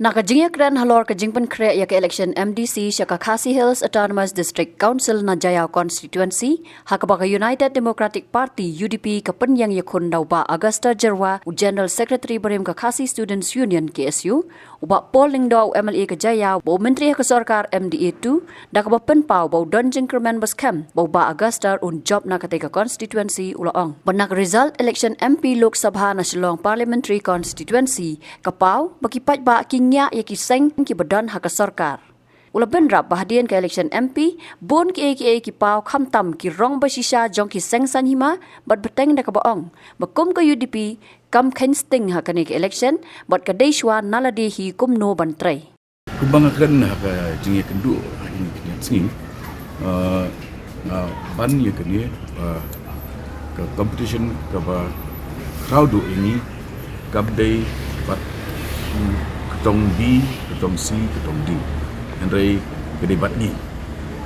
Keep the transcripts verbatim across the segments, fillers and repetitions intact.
Na ka jingïakren halor ka jingpynkhreh ïa ka election M D C sha ka Khasi Hills Autonomous District Council na Jaïaw Constituency, ha kaba ka United Democratic Party, U D P, ka pynïeng ïakhun da u Bah Augusta Jyrwa, u General Secretary barim ka Khasi Students Union, K S U, u Bah Paul Lyngdoh, u M L A ka Jaïaw, bad u Myntri ha ka sorkar M D A two, da kaba pynpaw ba u don jingkyrmen ba skhem ba u Bah Augusta un jop na katei ka constituency, u la ong. Bad na ka result election M P Lok Sabha na Shillong Parliamentary Constituency, ka paw ba ki paidbah ki ngiah ïa ki seng kiba don ha ka sorkar. U la bynrap ba hadien ka election M P, bun kiei kiei ki paw khamtam ki rong ba shisha jong ki seng saiñ hima, bad bteng da kaba ong ba kum ka U D P kam kheiñ sting ha kane ka election, bad ka dei shuwa na lade hi kumno ban trei. Kumba nga kren ha ka jingïakynduh ha kine ki sngi, eh, nga ban ïa kane, eh, ka competition kaba khraw duh ïa ngi kam dei bad, mm, ka tong B, ka tong C, ka tong D. Hynrei ka dei bad ngi.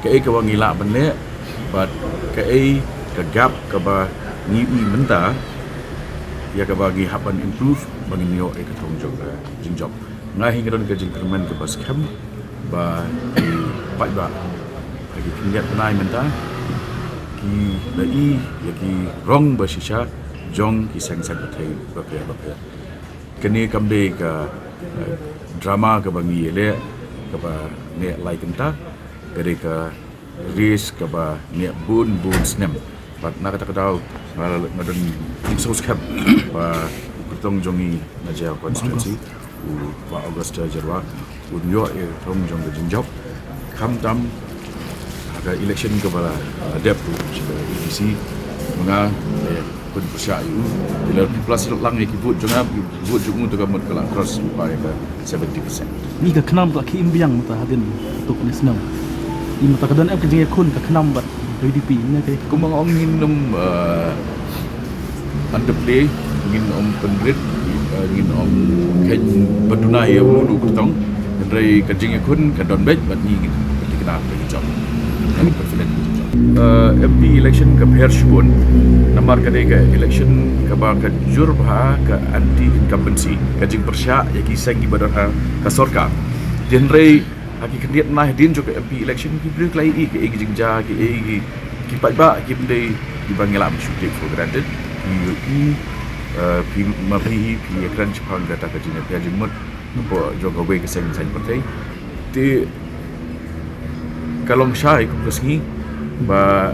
Kaei kaba ngi lah ban leh bad kaei ka gap kaba ngi ïohi mynta, ïa kaba ngi hap ban improve ba ngin ïoh ïa ka thong jong ka jingjop. Nga hi nga don ka jingkyrmen kaba skhem ba ki paidbah ha ki khyndiat bnai mynta ki la ïohi ïa ki rong ba shisha jong ki seng saiñ pyrthei bapher bapher. Kane kam dei ka, eh, drama kaba ngi ïaleh kaba neh lai kynta, ka dei ka race kaba neh bun bun snem. Bad na kata ka daw nga, nga don jingsngewskhem ba u kyrtong jong ngi na Jaïaw constituency, u Bah Augusta Jyrwa, un ïoh ïa ka thong jong ka jingjop. Khamtam ha ka election kaba la, uh, dep u A D C, ma nga, eh, pynpyrshah ïa u. Ïa la pynplastik lang ïa ki vote jong nga, ki vote jong u te ka mut ka la cross lypa ïa ka seventy percent. Ngi ka KHNAM ka la khie im biang mynta hadien katto katne snem. Ngi mynta ka don em ka jingïakhun ka KHNAM bad ka U D P, ne ka. Kumba nga ong, ngin ym, eh, underplay, ngin ym pynrit, eh, ngin ym kheiñ ba duna ïa uno uno u kyrtong. Hynrei ka jingïakhun ka don beit bad ngi ngin pynthikna ka jingïakhun. Ngi confident. Eh, M P election ka pher shibun, namar ka dei ka election kaba ka jur bha ka anti incumbency, ka jingpyrshah ïa ki seng kiba don ha ka sorkar. Hynrei ha ki khyndiat bnai hadien jong ka M P election ki briew ki la ïohi kaei ka jingjia, kaei ki, ki paidbah kim dei kiba ngi lah ban shu take for granted. Phi ïohi, eh, phi, ma phi hi phi ïakren shaphang kata ka jingïapher jingmut hapoh jong kawei ka seng saiñ pyrthei. Te ka long shai kum ka sngi ba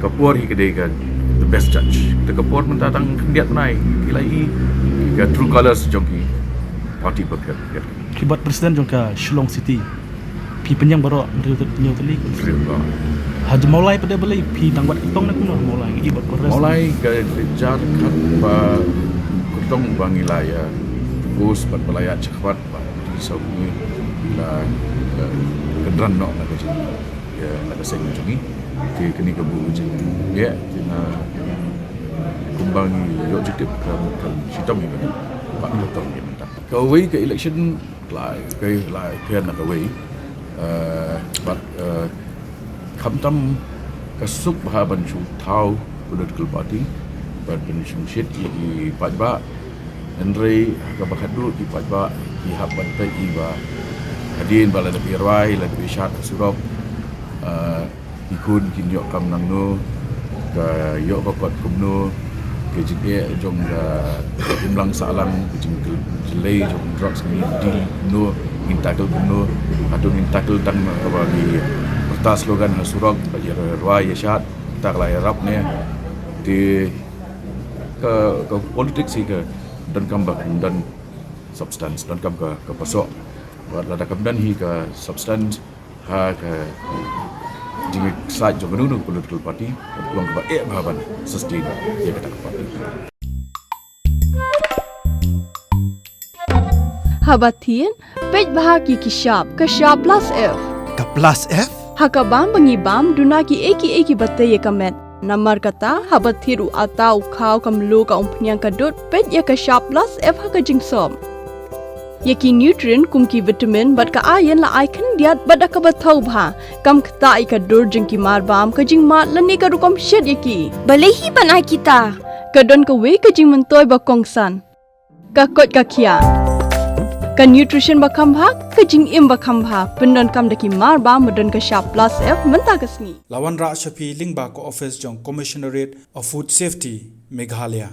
ka por hi ka dei ka the best judge. Te ka por mynta tang khyndiat bnai ki la ïohi ka true colours jong ki party bapher bapher. Phi bad president jong ka Shillong City, phi pynïeng baroh hynriew tylli? Hynriew baroh. Ha Mawlai pat balei, phi dang wad kyrtong ne kumno Mawlai, ngi i bad Congress? Mawlai ka jar khat ba kyrtong ba ngi la ïa post bad ba la ïa shakhmat ba ki saw ngi la, eh, kynran noh na ka jing, ïa, na ka seng jong ngi. Te kane ka buh jingeh, te na kumba ngi ïoh jingtip ka, ka shitom hi ba ka kyrtong hi mynta. Kawei ka election lai, kai lai pher na kawei. Eh, bad, eh, khamtam ka suk bha ban shu thaw political party, bad ban shu shit ïa ki paidbah. Hynrei ha kaba khadduh ki paidbah ki hap ban peit ïa ba hadien ba la dep ïa rwai, la dep ïa shad surok. Eh, ki khun kin ïoh kam nangno, ka ïoh ka kot kumno, ka jingeh jong ka imlang sahlang, ka jingjlei jong drugs ngi deal kumno, ngin tackle kumno, hato ngin tackle tang ma kaba ngi pyrta slogan ha surok, ba ïa rwai ïa shad, ta ka la ïarap ne. Te ka, ka politics hi ka donkam ba, don substance, donkam ka, ka pyrshah. Bad lada kam don hi ka substance, ha ka jingïasaid jong kano kano political party, ka long kaba eh bha ban sustain ïa kata ka party. Haba thied, peit bha ki ki shap, ka shap plus F. Ka plus F? Ha ka bam ba ngi bam, duna kiei kiei kiba tei ïa ka met. Namar kata, haba thied u atta u khaw ka mluh ka umphniang ka dud, peit ïa ka shap plus F ha ka jingsop. Ïa ki nutrient kum ki vitamin bad ka iron la ai khyndiat bad da kaba thaw bha. Kam ktah ïa ka dur jong ki marbam, ka jingmad lane ka rukom shet ïa ki. Balei hi ban ai kita? Ka don kawei ka jingmyntoi ba kongsan. Ka koit ka khiah. Ka nutrition ba kham bha, ka jingim ba kham bha, pyndonkam da ki mar ba, ba don ka shap plus F mynta ka sngi. La wanrah sha phi lyngba ka office jong Commissionerate of Food Safety, Meghalaya.